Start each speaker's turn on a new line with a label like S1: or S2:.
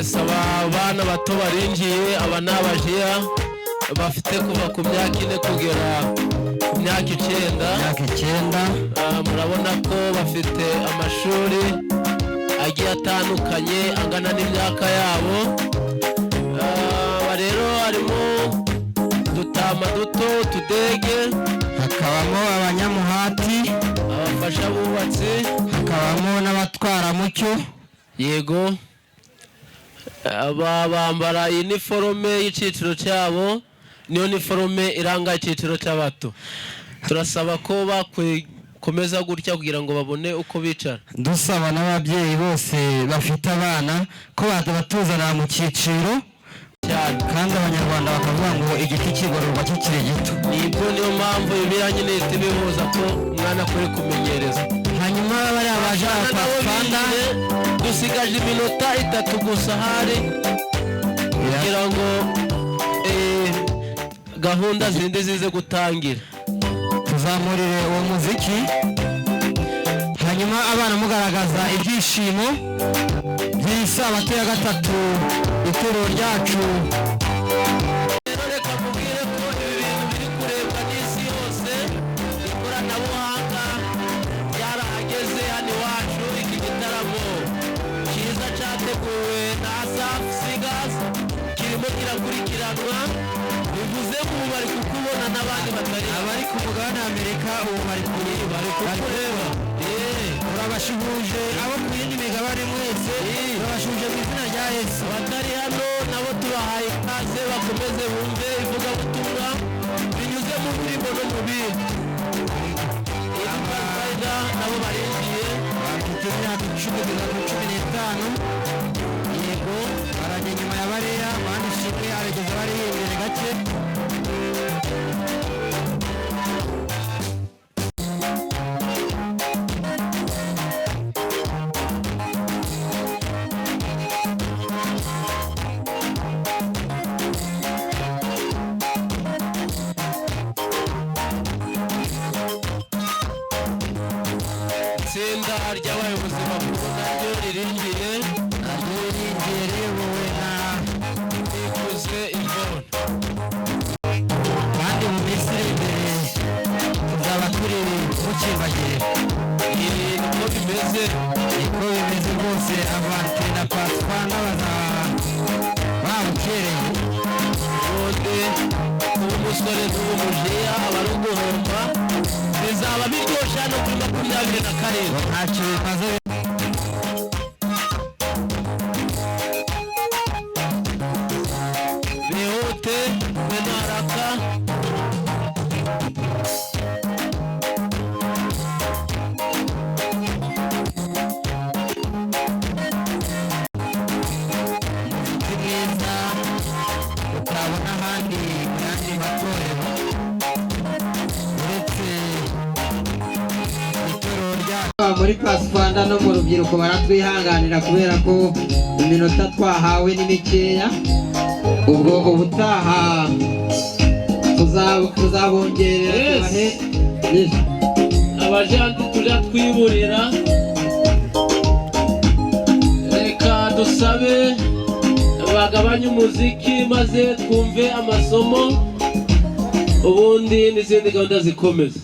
S1: Yes, aba bana bato barinjiye. Aba ni abajiya bafite kuva ku myaka 4 kugera ku myaka 9.
S2: Imyaka 9.
S1: Ah, murabona ko bafite amashuri agiye atandukanye angana n'imyaka yabo. Ah, aba rero harimo udutama duto, utudege.
S2: Hakabamo abanyamuhati.
S1: Abafasha bubatsi.
S2: Hakabamo n'abatwaramucyo.
S1: Yego, aba bambara iniforume y'icyiciro cyabo, niyo niforume iranga icyiciro cy'abato. Turasaba ko bakomeza gutya kugira ngo babone uko bicara.
S2: Dusaba n'ababyeyi bose bafite abana ko batuzanira mu cyiciro.
S1: Cyane.
S2: Kandi Abanyarwanda bakavuga ngo igiti kigororwa kikiri gito.
S1: Nibyo, niyo mpamvu Bibiliya nyine ihita ibihuza ko umwana akwiye kumenyereza.
S2: Hanyuma bariya baje
S1: Abana nabo
S2: Pathfinder.
S1: binjiye, dusigaje iminota 3 gusa hari kugira ngo gahunda zindi zize gutangira.
S2: Tuzamurire uwo muziki, hanyuma abana mugaragaza ibyishimo by'isabato ya gatatu, itorero ryacu.
S1: Rero reka mubwire ko ibi bintu biri kurebwa n'isi yose, ikoranabuhanga ryarahageze hano iwacu. Iki gitaramo cyiza cyateguwe na Asaph Singers kirimo kirakurikiranwa, bivuze ngo ubu bari kukubona n'abandi batari
S2: Abari ku mugabane wa Amerika ubu bari
S1: bari kukureba.
S2: Turabashuhuje abo ku yindi migabane mwese, turabashuhuje mu izina rya Yesu.
S1: Abatari hano nabo tubahaye ikaze, bakomeze bumve ivugabutumwa binyuze mu ndirimbo no mu bindi. Iyi Pathfinder nabo barinjiye.
S2: Bafite imyaka 10 kugeza kuri 15. Yego, barajya inyuma ya bariya. Mani ishimwe aregeza bariya imbere gake.
S1: Itsinda ry'abayobozi bakuru naryo ririnjiye.
S2: Naryo ririnjiye riyobowe na
S1: Nikuze Yvonne.
S2: Kandi mu minsi iri imbere tuzaba turi mukimbagire.
S1: Ibi niko bimeze.
S2: Niko bimeze rwose, Avante na Pathfinder bazaba babukereye.
S1: Ubundi kuba umusore n'ubu mujiya aba ari uguhomba, bizaba biryoshye hano kuri 27.
S2: Ntacyo bimaze.
S1: Bihute be naraka.
S2: Umuziki mwiza utabona ahandi mu yandi matorero uretse itorero ryacu. Muri Pathfinder no mu rubyiruko baratwihanganira kubera ko iminota twahawe ni mikeya. Ubwo ubutaha tuzabongerera.
S1: Yes.
S2: Tubahe. Yes.
S1: Abajanti tujya twiburira, reka dusabe bagabanye umuziki maze twumve amasomo, ubundi n'izindi gahunda zikomeza.